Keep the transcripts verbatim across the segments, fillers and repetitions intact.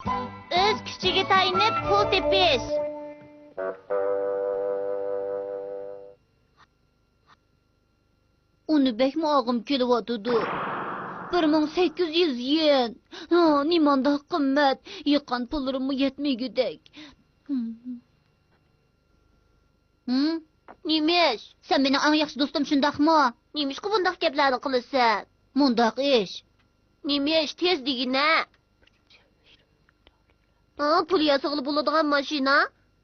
ئۆز كۈچىگە تايىنىپ پۇل تېپىش. ئۇنى بەكمۇ ئالغۇم كېلىۋاتىدۇ. بىر مىڭ سەككىز يۈز يېن. ھا، نېمانداق قىممەت. يىغقان پۇللىرىممۇ يەتمىگۈدەك. ھىم؟ نېمە ئىش؟ سەن مېنىڭ ئەڭ ياخشى دوستۇم، شۇنداقمۇ؟ نېمىشقا بۇنداق گەپلەرنى قىلىسەن؟ مۇنداق ئىش. نېمە ئىش؟ تېز دېگىنە. ھا، پۇل ياسىغىلى بولىدىغان ماشىنا؟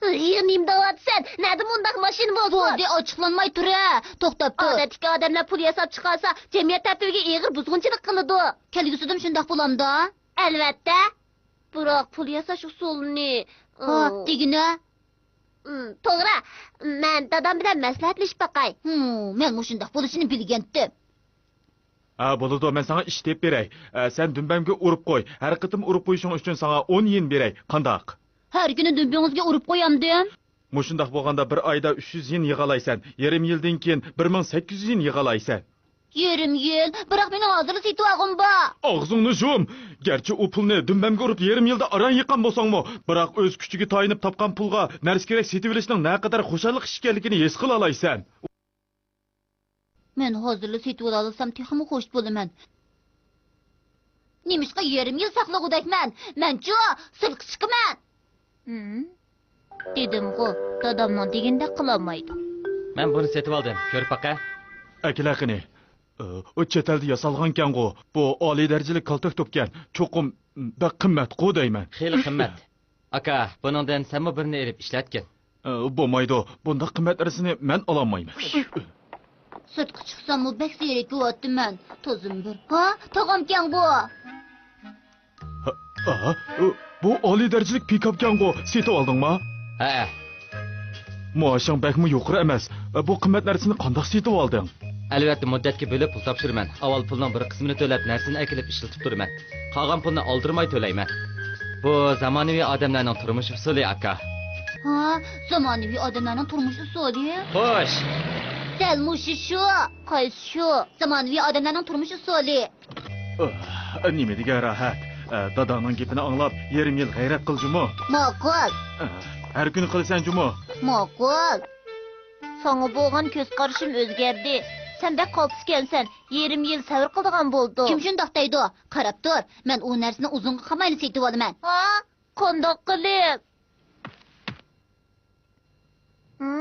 ھى، نېمە دەۋاتىسەن؟ نەدە مۇنداق ماشىنا بولسۇن؟ بولدى، ئاچچىقلانماي تۇرە. توختاپ تۇر. ئادەتتىكى ئادەملەر پۇل ياساپ چىقارسا، جەمئىيەت تەرتىپىگە ئېغىر بۇزغۇنچىلىق قىلىدۇ. كەلگۈسىدىمۇ شۇنداق بولامدا؟ ئەلۋەتتە. بىراق پۇل ياساش ئۇسۇلىنى، ھا، ئۇ، دېگىنە؟ ئۇم، توغرا. مەن دادام بىلەن مەسلىھەتلىشىپ باقاي. ھىم، مەن مۇشۇنداق بولۇشىنى بىلگەنتىم. ھە، بولىدۇ، مەن ساڭا ئىش تېپىپ بېرەي. ئە، سەن دۈمبەمگە ئۇرۇپ قوي. ھەر قېتىم ئۇرۇپ قويۇشۇڭ ئۈچۈن ساڭا ئون يېن بېرەي. قانداق؟ ھەر كۈنى دۈمبىڭىزگە ئۇرۇپ قويامدىم. مۇشۇنداق بولغاندا بىر ئايدا ئۈچ يۈز يېن يىغالايسەن. يېرىم يىلدىن كېيىن بىر مىڭ سەككىز يۈز يېن يىغالايسەن. يېرىم يىل؟ بىراق مېنىڭ ھازىرلا سېتىۋالغۇم بار. ئاغزىڭنى يۇم! گەرچە ئۇ پۇلنى دۈمبەمگە ئۇرۇپ يېرىم يىلدا ئاران يىغقان بولساڭمۇ، بىراق ئۆز كۈچىگە تايىنىپ تاپقان پۇلغا نەرسە-كېرەك سېتىۋېلىشنىڭ نەقەدەر خۇشاللىق ئىش ئىكەنلىكىنى ھېس قىلالايسەن. مەن ھازىرلا سېتىۋالالىسام تېخىمۇ خوش بولىمەن. نېمىشقا يېرىم يىل ساقلىغۇدەكمەن؟ مەنچۇ سىرتقا چىقىمەن. ھىم؟ دېدىمغۇ، دادامنىڭ دېگىنىدەك قىلالمايدۇ. مەن بۇنى سېتىۋالدىم، كۆرۈپ باقە. ئەكېلە قېنى. ئۇ چەت ئەلدە ياسالغانكەنغۇ، بۇ ئالىي دەرىجىلىك كالتەك توپكەن. چوقۇم بەك قىممەتقۇ دەيمەن. خېلى قىممەت. ئاكا، بۇنىڭدىن سەنمۇ بىرنى ئېلىپ ئىشلەتكىن. ئە، بولمايدۇ، بۇنداق قىممەت نەرسىنى مەن ئالالمايمەن. سىرتقا چىقساممۇ بەك زېرىكىۋاتىمەن. تازىمۇ بىر. ھا، تاغامكەن بۇ. ھا، ئاھا، بۇ ئالىي دەرىجىلىك پىكاپكەنغۇ، سېتىۋالدىڭما؟ ھەئە. مائاشىڭ بەكمۇ يۇقىرى ئەمەس. بۇ قىممەت نەرسىنى قانداق سېتىۋالدىڭ؟ ئەلۋەتتە، مۇددەتكە بۆلۈپ پۇل تاپشۇرىمەن. ئاۋۋال پۇلنىڭ بىر قىسمىنى تۆلەپ، نەرسىنى ئەكېلىپ ئىشلىتىپ تۇرىمەن. قالغان پۇلنى ئالدىرىماي تۆلەيمەن. بۇ زامانىۋى ئادەملەرنىڭ تۇرمۇش ئۇسۇلى، ئاكا. ھا، زامانىۋى ئادەملەرنىڭ تۇرمۇش ئۇسۇلى؟ خوش. دەل مۇشۇ شۇ. قايسى شۇ؟ زامانىۋى ئادەملەرنىڭ تۇرمۇش ئۇسۇلى. ئۇھ، نېمە دېگەن راھەت. ئە، داداڭنىڭ گېپىنى ئاڭلاپ، يېرىم يىل غەيرەت قىل جۇمۇ. ماقۇل. ئە، ھەر كۈنى قىلىسەن جۇمۇ. ماقۇل. ساڭا بولغان كۆز قارىشىم ئۆزگەردى. سەن بەك قالتىسكەنسەن. يېرىم يىل سەۋر قىلىدىغان بولدۇم. كىم شۇنداق دەيدۇ؟ قاراپ تۇر، مەن ئۇ نەرسىنى ئۇزۇنغا قالمايلا سېتىۋالىمەن. ھا؟ قانداق قىلىپ؟ ھە؟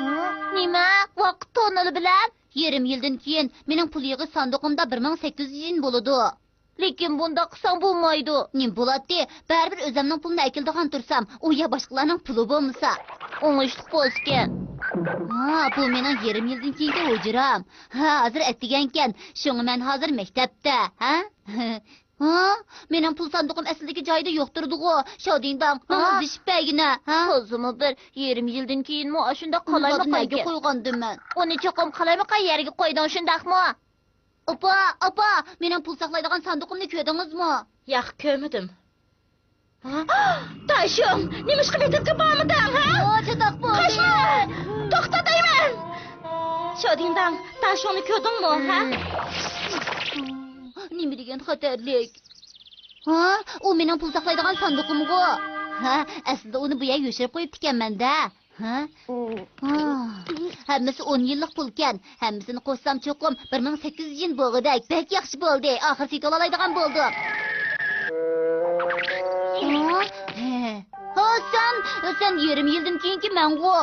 ھە؟ نېمە؟ ۋاقىت توننېلى بىلەن؟ يېرىم يىلدىن كېيىن مېنىڭ پۇل يىغىش ساندۇقۇمدا بىر مىڭ سەككىز يۈز يېن بولىدۇ. لېكىن بۇنداق قىلساڭ بولمايدۇ. نېمە بولاتتى؟ بەرىبىر ئۆزەمنىڭ پۇلىنى ئەكېلىدىغان تۇرسام، ئۇ يا باشقىلارنىڭ پۇلى بولمىسا. ئوڭۇشلۇق بولسىكەن. ھا، بۇ مېنىڭ يېرىم يىلدىن كېيىنكى ھۇجرام. ھا، ھازىر ئەتىگەنكەن. شۇڭا مەن ھازىر مەكتەپتە. ھە؟ ھا؟ مېنىڭ پۇل ساندۇقۇم ئەسلىدىكى جايىدا يوق تۇرىدىغۇ. شاۋدىڭداڭ، ماڭا ھا؟ ئىزدىشىپ بەرگىنە، ھا؟ تازىمۇ بىر، يېرىم يىلدىن كېيىنمۇ ئاشۇنداق قالايمىقايكەن. نېمىگە قويغاندىم مەن؟ ئۇنى چوقۇم قالايمىقاي يەرگە قويدۇڭ، شۇنداقمۇ؟ ئاپا، ئاپا، مېنىڭ پۇل ساقلايدىغان ساندۇقۇمنى كۆردىڭىزمۇ؟ ياق، كۆرمىدىم. ھا؟ تايشۇڭ، نېمىشقا مەكتەپكە بارمىدىڭ، ھە؟ ئۇ، چاتاق بولدى. قاچما! توختا دەيمەن! شاۋدىڭداڭ، تايشۇڭنى كۆردۈڭمۇ، ھە؟ نېمە دېگەن خەتەرلىك. ھا؟ ئۇ مېنىڭ پۇل ساقلايدىغان ساندۇقۇمغۇ. ھە، ئەسلىدە ئۇنى بۇ يەرگە يوشۇرۇپ قويۇپتىكەنمەن-دە. ھە؟ ھا. ھەممىسى ئون يىللىق پۇلكەن. ھەممىسىنى قوشسام چوقۇم بىر مىڭ سەككىز يۈز يېن بولغۇدەك. بەك ياخشى بولدى. ئاخىر سېتىۋالالايدىغان بولدۇم. ھا؟ ھە. ھا، سەن، سەن يېرىم يىلدىن كېيىنكى مەنغۇ.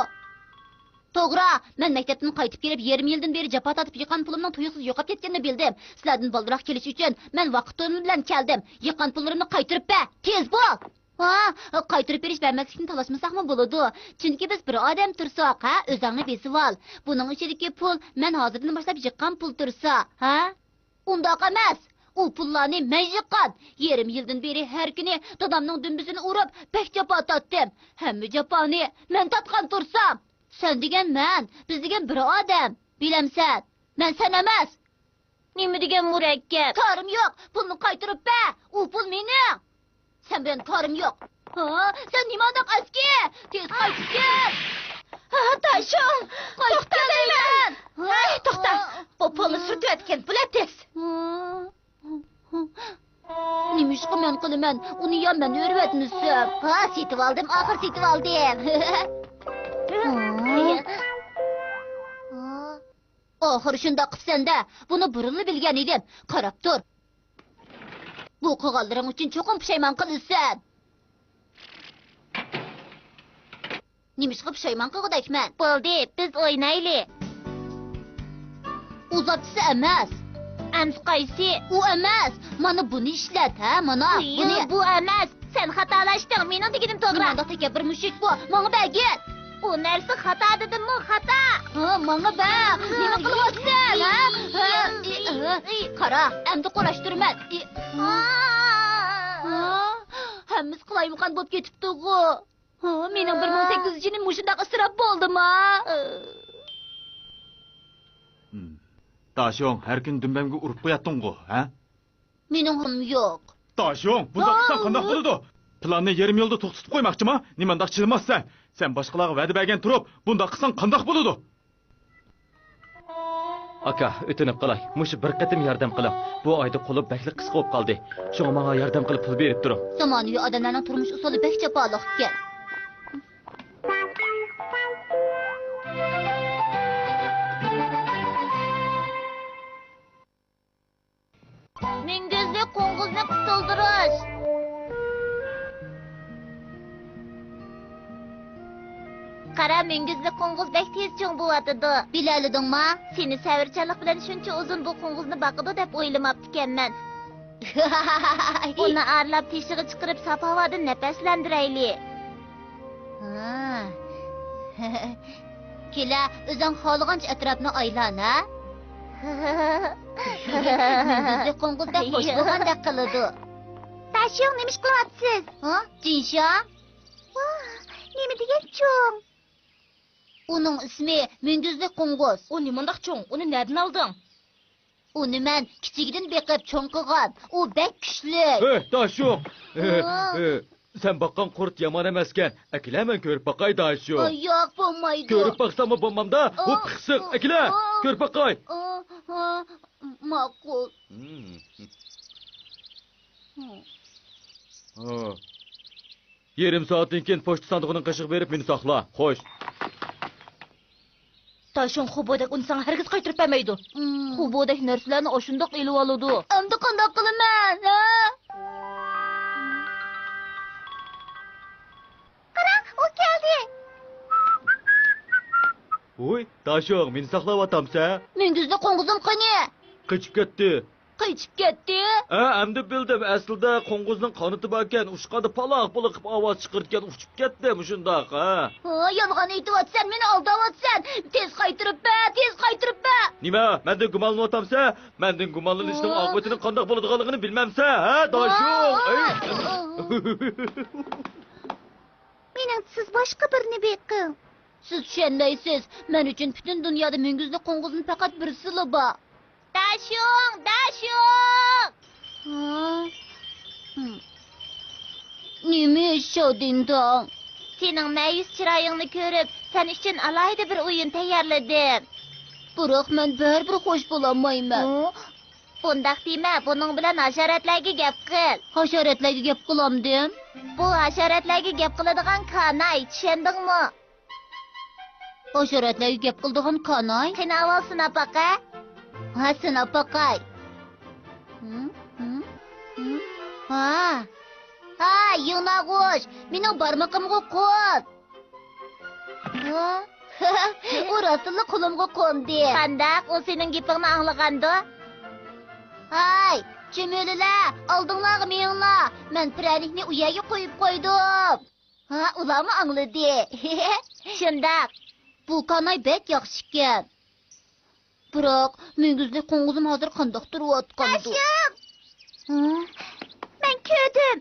توغرا، مەن مەكتەپتىن قايتىپ كېلىپ، يېرىم يىلدىن بېرى جاپا تارتىپ يىغقان پۇلۇمنىڭ تۇيۇقسىز يوقاپ كەتكىنىنى بىلدىم. سىلەردىن بالدۇرراق كېلىش ئۈچۈن مەن ۋاقىت توننېلى بىلەن كەلدىم. يىغقان پۇللىرىمنى قايتۇرۇپ بەر. تېز بول! ھا، قايتۇرۇپ بېرىش بەرمەسلىكنى تالاشمىساقمۇ بولىدۇ. چۈنكى بىز بىر ئادەم تۇرساق، ھە، ئۆزۈڭنى بېسىۋال. بۇنىڭ ئىچىدىكى پۇل مەن ھازىردىن باشلاپ يىغقان پۇل تۇرسا، ھە؟ ئۇنداق ئەمەس. ئۇ پۇللارنى مەن يىغقان. يېرىم يىلدىن بېرى ھەر كۈنى دادامنىڭ دۈمبىسىنى ئۇرۇپ، بەك جاپا تارتتىم. ھەممە جاپانى مەن تارتقان تۇرسام. سەن دېگەن مەن، بىز دېگەن بىر ئادەم. بىلەمسەن؟ مەن سەن ئەمەس. نېمە دېگەن مۇرەككەپ؟ كارىم يوق، پۇلنى قايتۇرۇپ بەر، ئۇ پۇل مېنىڭ. سەن بىلەن كارىم يوق. ھا، سەن نېمانداق ئەسكى؟ تېز قايتىپ كەل. ھا، تايشۇڭ، توختا دەيمەن. ھەي، توختا. بۇ پۇلنى سۈرتۈۋەتكىن، بۇلەت تېز. ھا. نېمە نېمىشقا مەن قىلىمەن؟ ئۇنى يا مەن ئۆرۈۋەتمىسەم؟ ھا، سېتىۋالدىم، ئاخىر سېتىۋالدىم. ئاخىر شۇنداق قىپسەن-دە. بۇنى بۇرۇنلا بىلگەن ئىدىم. قاراپ تۇر. بۇ قىلغانلىرىڭ ئۈچۈن چوقۇم پۇشايمان قىلىسەن. نېمىشقا پۇشايمان قىلغۇدەكمەن؟ بولدى، بىز ئوينايلى. ئۇزاتسا ئەمەس. ئەمسە قايسى؟ ئۇ ئەمەس. مانا بۇنى ئىشلەت، ھە، مانا بۇنى. بۇ ئەمەس. سەن خاتالاشتىڭ. مېنىڭ دېگىنىم توغرا. نېمانداق تەكەببۇر مۇشۇك بۇ. ماڭا بەرگىن. ئۇ نەرسە خاتا دېدىممۇ؟ خاتا. ھە، ماڭا بەر. نېمە قىلىۋاتىسەن، ھە؟ ھە؟ قارا، ئەمدى قۇراشتۇرىمەن. ھە؟ ھەممىسى قالايمىقان بولۇپ كېتىپتىغۇ. ھا، مېنىڭ بىر مىڭ سەككىز يۈز يېنىم مۇشۇنداق ئىسراپ بولدىما؟ داشۇڭ، ھەر كۈنى دۈمبەمگە ئۇرۇپ قوياتتىڭغۇ، ھە؟ مېنىڭ ھۇرۇم يوق. داشۇڭ، بۇنداق قىلساڭ قانداق بولىدۇ؟ پىلاننى يېرىم يولدا توختىتىپ قويماقچىما؟ نېمانداق چىدىماسسەن؟ سەن باشقىلارغا ۋەدە بەرگەن تۇرۇپ، بۇنداق قىلساڭ قانداق بولىدۇ؟ ئاكا، ئۆتۈنۈپ قالاي، مۇشۇ بىر قېتىم ياردەم قىلىڭ. بۇ ئايدا قولۇم بەكلا قىسقا بولۇپ قالدى. شۇڭا ماڭا ياردەم قىلىپ پۇل بېرىپ تۇرۇڭ. زامانىۋى ئادەملەرنىڭ تۇرمۇش ئۇسۇلى بەك جاپالىق ئىكەن. مۈڭگۈزلۈك قوڭغۇزنى قۇتۇلدۇرۇش. قارا، مۈڭگۈزلۈك قوڭغۇز بەك تېز چوڭ بوۋاتىدۇ. بىلەلىدىڭما؟ سېنى سەۋرچانلىق بىلەن شۇنچە ئۇزۇن بۇ قوڭغۇزنى باقىدۇ دەپ ئويلىماپتىكەنمەن. ئۇنى ئارىلاپ تېشىغا چىقىرىپ ساپ ھاۋادا نەپەسلەندۈرەيلى. ھا. كېلە، ئۆزۈڭ خالىغانچە ئەتراپنى ئايلان، ھە؟ مۈڭگۈزلۈك قوڭغۇز بەك خوش بولغاندەك قىلىدۇ. داشۇڭ، نېمە ئىش قىلىۋاتىسىز؟ ھا؟ جىنشياڭ؟ ۋاھ، نېمە دېگەن چوڭ! ئۇنىڭ ئىسمى مۈڭگۈزلۈك قوڭغۇز. ئۇ نېمانداق چوڭ؟ ئۇنى نەدىن ئالدىڭ؟ ئۇنى مەن كىچىكىدىن بېقىپ چوڭ قىلغان. ئۇ بەك كۈچلۈك. ھەي، داشۇڭ! ھە؟ ھە، سەن باققان قۇرت يامان ئەمەسكەن. ئەكېلە، مەن كۆرۈپ باقاي، داشۇڭ. ئاي، ياق، بولمايدۇ. كۆرۈپ باقساممۇ بولمامدا؟ ئۇ پىخسىق. ئەكېلە، كۆرۈپ باقاي. ماقۇل. يېرىم سائەتتىن كېيىن پوچتا ساندۇقىنىڭ قېشىغا بېرىپ مېنى ساقلا. خوش. داشۇڭ، خۇبودەك ئۇنى ساڭا ھەرگىز قايتۇرۇپ بەرمەيدۇ. خۇبودەك نەرسىلەرنى ئاشۇنداق ئېلىۋالىدۇ. ئەمدى قانداق قىلىمەن، ھە؟ قارا، ئۇ كەلدى. ۋوي، داشۇڭ، مېنى ساقلاۋاتامسەن؟ مۈڭگۈزلۈك قوڭغۇزۇم قېنى؟ قېچىپ كەتتى. قېچىپ كەتتى؟ ھە، ئەمدى بىلدىم. ئەسلىدە قوڭغۇزنىڭ قانىتى باركەن، ئۇچقاندا پالاق-پۇلۇق قىلىپ ئاۋاز چىقىرىدىكەن، ئۇچۇپ كەتتى مۇشۇنداق، ھە. ھە، يالغان ئېيتىۋاتىسەن، مېنى ئالداۋاتىسەن. تېز قايتۇرۇپ بەر، تېز قايتۇرۇپ بەر. نېمە، مەندىن گۇمانلىنىۋاتامسەن؟ مەندىن گۇمانلىنىشنىڭ ئاقىۋىتىنىڭ قانداق بولىدىغانلىقىنى بىلمەمسەن، ھە، داشۇڭ؟ ئەي! مېنىڭچە سىز باشقا بىرنى بېقىڭ. سىز چۈشەنمەيسىز. مەن ئۈچۈن پۈتۈن دۇنيادا مۈڭگۈزلۈك قوڭغۇزنى پەقەت بىرسىلا بار. داشۇڭ، داشۇڭ! ھا؟ نېمە ئىش، شاۋدىنتاڭ؟ سېنىڭ مەيۈس چىرايىڭنى كۆرۈپ، سەن ئۈچۈن ئالاھىدە بىر ئويۇن تەييارلىدىم. بىراق مەن بەرىبىر خوش بولالمايمەن. بۇنداق دېمە، بۇنىڭ بىلەن ھاشاراتلارغا گەپ قىل. ھاشاراتلارغا گەپ قىلامدىم؟ بۇ ھاشاراتلارغا گەپ قىلىدىغان كاناي، چۈشەندىڭمۇ؟ ھاشاراتلارغا گەپ قىلىدىغان كاناي؟ قېنى ئاۋۋال سىناپ باقە. ھە، سىناپ باقاي. ھىم، ھىم، ھىم. ھا. ھا، يىڭناغۇچ، مېنىڭ بارمىقىمغا قون. ھا؟ ئۇ راستتىنلا قولۇمغا قوندى. قانداق، ئۇ سېنىڭ گېپىڭنى ئاڭلىغاندۇ؟ ھاي، چۈمۈلىلەر، ئالدىڭلارغا مېڭىڭلار. مەن پىرەنىكنى ئۇ يەرگە قويۇپ قويدۇم. ھا، ئۇلارمۇ ئاڭلىدى. شۇنداق. بۇ كاناي بەك ياخشىكەن. بىراق، مۈڭگۈزلۈك قوڭغۇزۇم ھازىر قانداق تۇرۇۋاتقاندۇ؟ داشۇڭ! ھا؟ مەن كۆردۈم.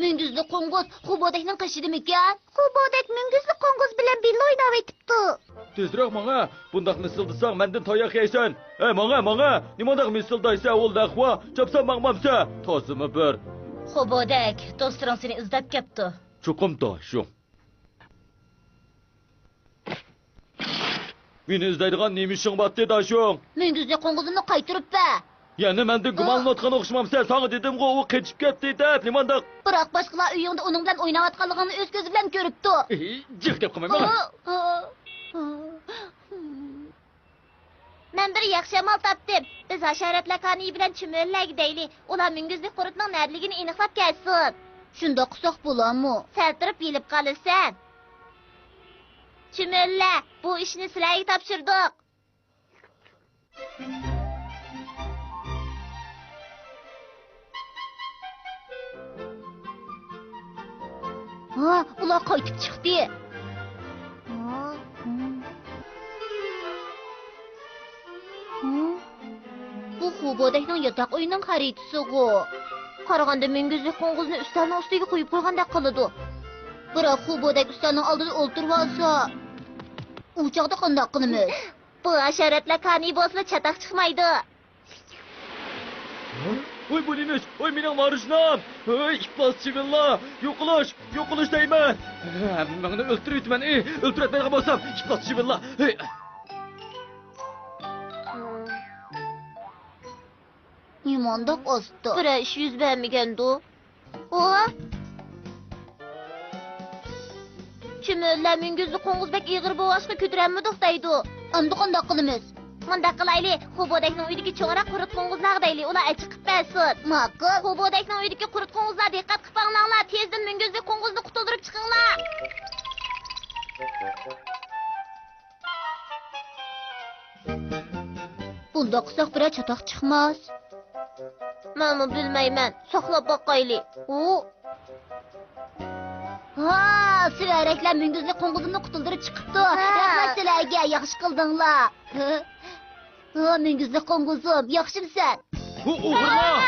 مۈڭگۈزلۈك قوڭغۇز خۇبودەكنىڭ قېشىدىمىكەن؟ خۇبودەك مۈڭگۈزلۈك قوڭغۇز بىلەن بىللە ئويناۋېتىپتۇ. تېزرەك ماڭە! بۇنداق مىسىلدىساڭ، مەندىن تاياق يەيسەن. ھەي، ماڭە، ماڭە! نېمانداق مىسىلدايسەن، ئۇ لەقۋا؟ چاپسان ماڭمامسەن؟ تازىمۇ بىر. خۇبودەك، دوستلىرىڭ سېنى ئىزدەپ كەپتۇ. چوقۇم داشۇڭ. مېنى ئىزدەيدىغان نېمە ئىشىڭ بارتى، داشۇڭ؟ مۈڭگۈزلۈك قوڭغۇزۇمنى قايتۇرۇپ بەر. يەنە مەندىن گۇمانلىنىۋاتقان ئوخشىمامسەن؟ ساڭا دېدىمغۇ، ئۇ قېچىپ كەتتى دەپ، نېمانداق؟ بىراق باشقىلار ئۆيۈڭدە ئۇنىڭ بىلەن ئويناۋاتقانلىقىڭنى ئۆز كۆزى بىلەن كۆرۈپتۇ. ئېي، جىق گەپ قىلماي، ماڭا. مەن بىر ياخشى ئامال تاپتىم. بىز ھاشاراتلار كانىيى بىلەن چۈمۈلىلەرگە دەيلى. ئۇلار مۈڭگۈزلۈك قۇرتنىڭ نەدىلىكىنى ئېنىقلاپ كەلسۇن. شۇنداق قىلساق بولامۇ؟ سەل تۇرۇپ بىلىپ قالىسەن. چۈمۈلىلەر، بۇ ئىشنى سىلەرگە تاپشۇردۇق. ھا، ئۇلار قايتىپ چىقتى. ھا، ھىم. ھىم. بۇ خۇبودەكنىڭ ياتاق ئۆيىنىڭ خەرىتىسىغۇ. قارىغاندا مۈڭگۈزلۈك قوڭغۇزنى ئۈستەلنىڭ ئۈستىگە قويۇپ قويغاندەك قىلىدۇ. بىراق خۇبودەك ئۈستەلنىڭ ئالدىدا ئولتۇرۇۋالسا، ئۇ چاغدا قانداق قىلىمىز؟ بۇ ھاشاراتلار كانى بولسىلا چاتاق چىقمايدۇ. ۋوي، بۇ نېمە ئىش؟ ۋوي، مېنىڭ مارىژنام! ۋوي، ئىپلاس چىۋىنلار! يوقىلىش! يوقىلىش دەيمەن! ھەممىڭنى ئۆلتۈرۈۋېتىمەن! ئى، ئۆلتۈرۈۋەتمەيدىغان بولسام، ئىپلاس چىۋىنلار! ھەي! نېمانداق ئاستا؟ بىرەر ئىش يۈز بەرمىگەندۇ؟ ئۇ؟ چۈمۈلىلەر مۈڭگۈزلۈك قوڭغۇز بەك ئېغىر بولغاچقا كۆتۈرەلمىدۇق دەيدۇ. ئەمدى قانداق قىلىمىز؟ مۇنداق قىلايلى، خۇبودەكنىڭ ئۆيىدىكى چوڭراق قۇرت قوڭغۇزلارغا دەيلى، ئۇلار ئەچىقىپ بەرسۇن. ماقۇل. خۇبودەكنىڭ ئۆيىدىكى قۇرت قوڭغۇزلار، دىققەت قىلىپ ئاڭلاڭلار، تېزدىن مۈڭگۈزلۈك قوڭغۇزنى قۇتۇلدۇرۇپ چىقىڭلار. بۇنداق قىلساق بىرەر چاتاق چىقماس. مەنمۇ بىلمەيمەن. ساقلاپ باقايلى. ئۇ. ھا، سۈۋەرەكلەر مۈڭگۈزلۈك قوڭغۇزۇمنى قۇتۇلدۇرۇپ چىقىپتۇ. ھا. رەھمەت سىلەرگە، ياخشى قىلدىڭلار. ھا، مۈڭگۈزلۈك قوڭغۇزۇم، ياخشىمسەن؟ بۇ ئوغرىلار!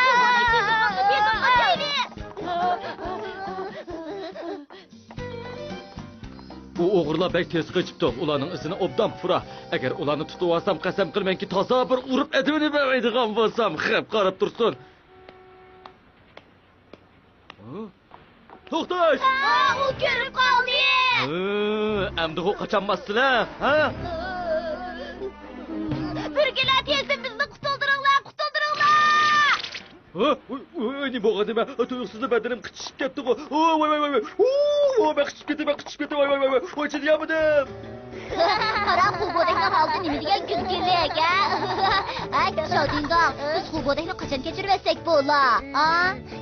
ئۇ ئوغرىلار بەك تېز قېچىپتۇ. ئۇلارنىڭ ئىزىنى ئوبدان پۇرا. ئەگەر ئۇلارنى تۇتۇۋالسام، قەسەم قىلىمەنكى، تازا بىر ئۇرۇپ ئەدىپىنى بەرمەيدىغان بولسام. خەپ قاراپ تۇرسۇن. ھە؟ توختاش! ئا، ئۇ كۆرۈپ قالدى! ھە، ئەمدىغۇ قاچالماسسىلەر، ھە؟ بۈركىلەر، تېزدىن بىزنى قۇتۇلدۇرۇڭلار، قۇتۇلدۇرۇڭلار! ھە؟ ۋوي، ۋوي، ۋوي، نېمە بولغان نېمە؟ تۇيۇقسىزلا بەدىنىم قىچىشىپ كەتتىغۇ. ۋوي، ۋوي، ۋوي، ۋوي. ۋوي، مەن قىچىشىپ كېتىمەن، قىچىشىپ كېتىمەن. ۋوي، ۋوي، ۋوي، ۋوي. ۋوي، چىدىيالمىدىم. قارا، خۇبودەكنىڭ ھالىتى نېمە دېگەن كۈلكىلىك، ھە؟ ھەي، شاۋدىڭداڭ، بىز خۇبودەكنى قاچان كەچۈرۈۋەتسەك بولا؟ ئا؟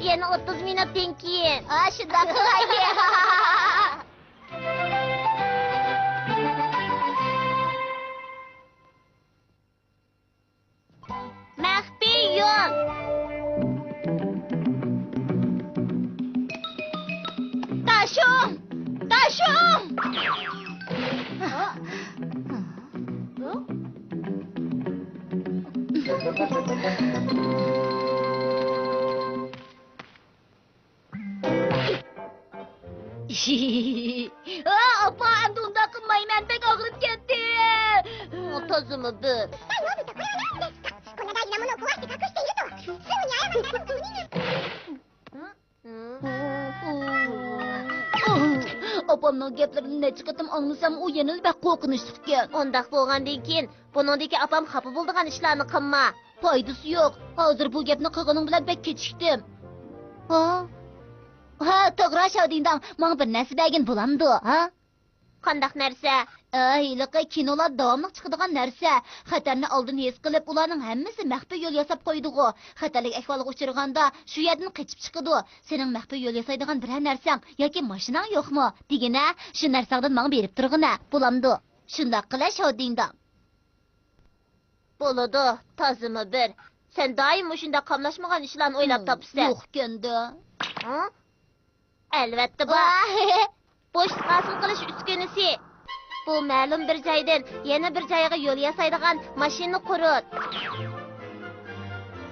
يەنە ئوتتۇز مىنۇتتىن كېيىن. ئا، شۇنداق قىلايلى. مەخپىي يول. تاشۇڭ! تاشۇڭ! ئا، ئاپا، ئەمدى ئۇنداق قىلمايمەن، بەك ئاغرىپ كەتتى. ئۇ تازىمۇ بىر. ئاپامنىڭ گەپلىرىنى نەچچە قېتىم ئاڭلىسام، ئۇ يەنىلا بەك قورقۇنچلۇقكەن. ئۇنداق بولغاندىن كېيىن، بۇنىڭدىكى ئاپام خاپا بولىدىغان ئىشلارنى قىلما. پايدىسى يوق. ھازىر بۇ گەپنى قىلغىنىڭ بىلەن بەك كېچىكتىم. ھا؟ ھە، توغرا، شاۋدىڭداڭ، ماڭا بىر نەرسە بەرگىن بولامدۇ، ھا؟ قانداق نەرسە؟ ئە، ھېلىقى كىنولار داۋاملىق چىقىدىغان نەرسە. خەتەرنى ئالدىن ھېس قىلىپ، ئۇلارنىڭ ھەممىسى مەخپىي يول ياساپ قويىدىغۇ. خەتەرلىك ئەھۋالغا ئۇچرىغاندا، شۇ يەردىن قېچىپ چىقىدۇ. سېنىڭ مەخپىي يول ياسايدىغان بىرەر نەرسەڭ ياكى ماشىناڭ يوقمۇ؟ دېگىنە، شۇ نەرسەڭدىن ماڭا بېرىپ تۇرغىنە، بولامدۇ؟ شۇنداق قىلە، شاۋدىڭداڭ. بولىدۇ، تازىمۇ بىر. سەن دائىم مۇشۇنداق قاملاشمىغان ئىشلارنى ئويلاپ تاپىسەن. يوقكەندە. ھە؟ ئەلۋەتتە بار. بوشلۇق ھاسىل قىلىش ئۈسكۈنىسى. بۇ مەلۇم بىر جايدىن يەنە بىر جايغا يول ياسايدىغان ماشىنا قۇرۇت.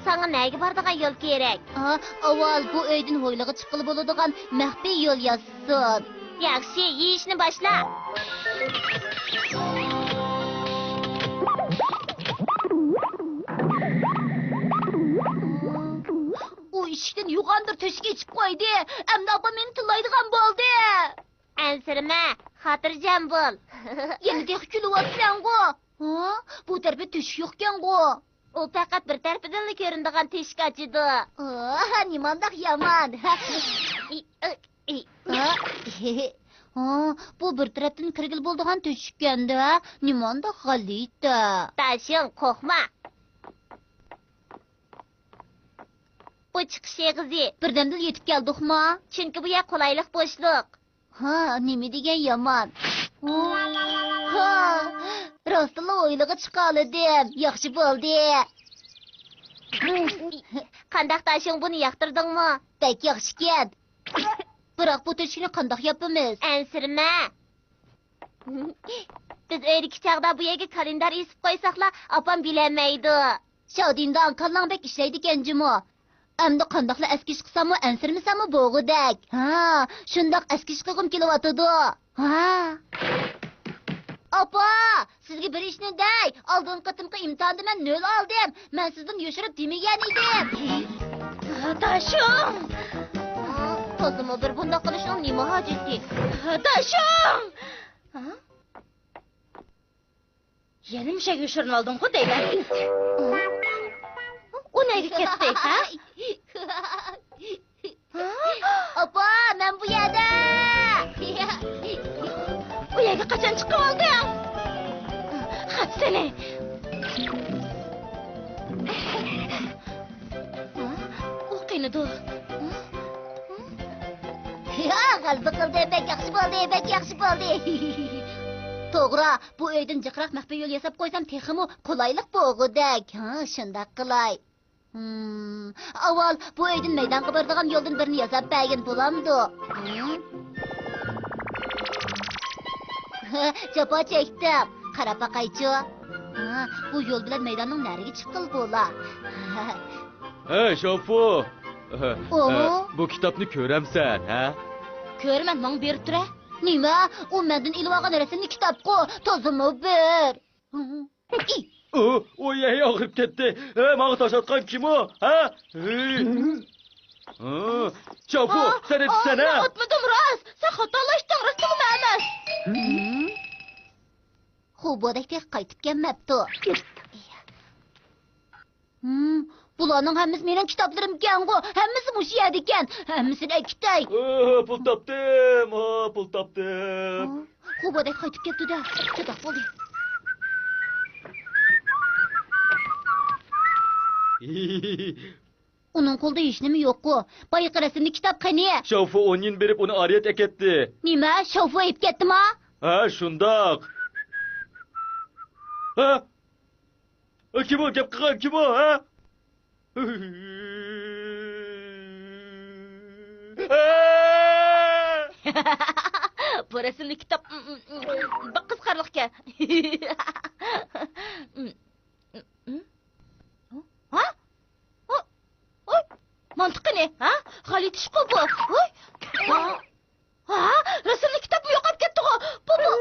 ساڭا نەگە بارىدىغان يول كېرەك؟ ئا، ئاۋۋال بۇ ئۆيدىن ھويلىغا چىققىلى بولىدىغان مەخپىي يول ياسىسۇن. ياخشى، يېيىشنى باشلا. ئۇ ئىشىكتىن يوغاندۇر تۆشۈك ئېچىپ قويدى. ئەمدى ئاپام مېنى تىللايدىغان بولدى. ئەنسىرىمە، خاتىرجەم بول. يەنە تېخى كۈلۈۋاتىسەنغۇ؟ ھا؟ بۇ تەرىپى تۆشۈك يوقكەنغۇ؟ ئۇ پەقەت بىر تەرىپىدىنلا كۆرۈنىدىغان تېشىكى ئاچىدۇ. ئاھ، نېمانداق يامان. ھا؟ ھا، بۇ بىر تەرەپتىن كىرگىلى بولىدىغان تۆشۈككەندە، نېمانداق غەلىتە. داشىڭ، قورقما. بۇ چىقىش ئېغىزى. بىردەمدىلا يېتىپ كەلدۇقما؟ چۈنكى بۇ يەر قولايلىق بوشلۇق. ھا، نېمە دېگەن يامان. ھا، راستتىنلا ھويلىغا چىقالىدىم. ياخشى بولدى. قانداق داشىڭ، بۇنى ياقتۇردۇڭمۇ؟ بەك ياخشىكەن. بىراق بۇ تۆشۈكنى قانداق ياپىمىز؟ ئەنسىرىمە. بىز ئۆيدىكى چاغدا بۇ يەرگە كالېندار ئېسىپ قويساقلا، ئاپام بىلەلمەيدۇ. شادىندان، كاللاڭ بەك ئىشلەيدىكەن جۇمۇ. ئەمدى قانداقلا ئەسكى چىقساممۇ، ئەنسىرىمىسەممۇ بولغۇدەك. ھا، شۇنداق ئەسكى چىققۇم كېلىۋاتىدۇ. ھا. ئاپا، سىزگە بىر ئىشنى دەي. ئالدىنقى قېتىمقى ئىمتىھاندا مەن نۆل ئالدىم. مەن سىزدىن يوشۇرۇپ دېمىگەن ئىدىم. داشىڭ! تازىمۇ بىر بۇنداق قىلىشنىڭ نېمە ھاجىتى؟ داشىڭ! يەنە مۇشۇ يەرگە يوشۇرۇنۇۋالدىڭغۇ دەيمەن. ئۇ نەگە كەتتى، ھە؟ ئاپا، مەن بۇ يەردە! ئۇ يەرگە قاچان چىقىۋالدىڭ؟ خەپ سېنى! ئۇ قېنىدۇ؟ يا، غەلىبە قىلدىم، بەك ياخشى بولدى، بەك ياخشى بولدى. توغرا، بۇ ئۆيدىن جىقراق مەخپىي يول ياساپ قويسام تېخىمۇ قولايلىق بولغۇدەك. ھا، شۇنداق قىلاي. ھىم، ئاۋۋال بۇ ئۆيدىن مەيدانغا بارىدىغان يولدىن بىرنى ياساپ بەرگىن بولامدۇ؟ ھىم؟ جاپا چەكتىم. قاراپ باقايچۇ. ھا، بۇ يول بىلەن مەيداننىڭ نەرىگە چىققىلى بولا؟ ھەي، شاۋفۇ! ئوھو! بۇ كىتابنى كۆرەمسەن، ھە؟ كۆرىمەن، ماڭا بېرىپ تۇرە. نېمە؟ ئۇ مەندىن ئېلىۋالغان رەسىملىك كىتابقۇ، تازىمۇ بىر. ئۇ، ئۇ، يەي، ئاغرىپ كەتتى. ھە، ماڭا تاش ئاتقان كىم ئۇ؟ ھە؟ ھە؟ ھە؟ شاۋفۇ، سەن ئېتىپسەن، ھە؟ مەن ئاتمىدىم، راست. سەن خاتالاشتىڭ، راستمۇ ئەمەس؟ خۇبودەك تېخى قايتىپ كەلمەپتۇ. ھىم، بۇلارنىڭ ھەممىسى مېنىڭ كىتابلىرىمكەنغۇ، ھەممىسى مۇشۇ يەردىكەن، ھەممىسىنى ئەكېتەي. ئوھ، پۇل تاپتىم، ھا، پۇل تاپتىم. خۇبودەك قايتىپ كەپتۇ-دە، چاتاق بولدى. ئۇنىڭ قولىدا ھېچنېمە يوققۇ، بايىقى رەسىملىك كىتاب قېنى؟ شاۋفۇ ئون يىن بېرىپ ئۇنى ئارىيەت ئەكەتتى. نېمە، شاۋفۇ ئېلىپ كەتتىما؟ ھە، شۇنداق. ھە؟ كىم ئۇ؟ گەپ قىلغان كىم ئۇ، ھە؟ بۇ رەسىملىك كىتاب بەك قىزىقارلىقكەن. ھە؟ ھە؟ ھوي! مانتىقىنى، ھە؟ غەلىتە ئىشقۇ بۇ. ھوي! ھا، رەسىملىك كىتابمۇ يوقاپ كەتتىغۇ. بۇمۇ.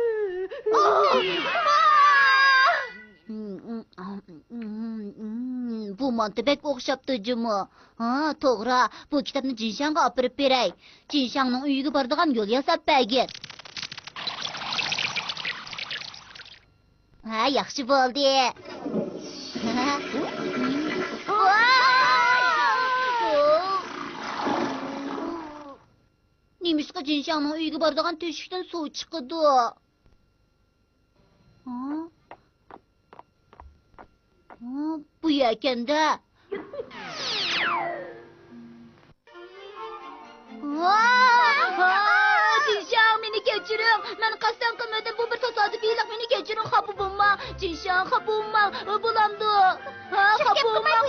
بۇ مانتا بەك ئوخشاپتۇ جۇمۇ. ھا، توغرا. بۇ كىتابنى جىنشاڭغا ئاپىرىپ بېرەي. جىنشاڭنىڭ ئۆيىگە بارىدىغان يول ياساپ بەرگىن. ھە، ياخشى بولدى. نېمىشقا جىنشاڭنىڭ ئۆيىگە بارىدىغان تۆشۈكتىن سۇ چىقىدۇ؟ ھا؟ ھا، بۇ يەكەندە. ۋاھ! ۋاھ! جىنشاڭ، مېنى كەچۈرۈڭ. مەن قەستەن قىلمىدىم. بۇ بىر تاسادىپىيلىق. مېنى كەچۈرۈڭ، خاپا بولماڭ. جىنشاڭ، خاپا بولماڭ. بولامدۇ؟ ھا، خاپا بولماڭ.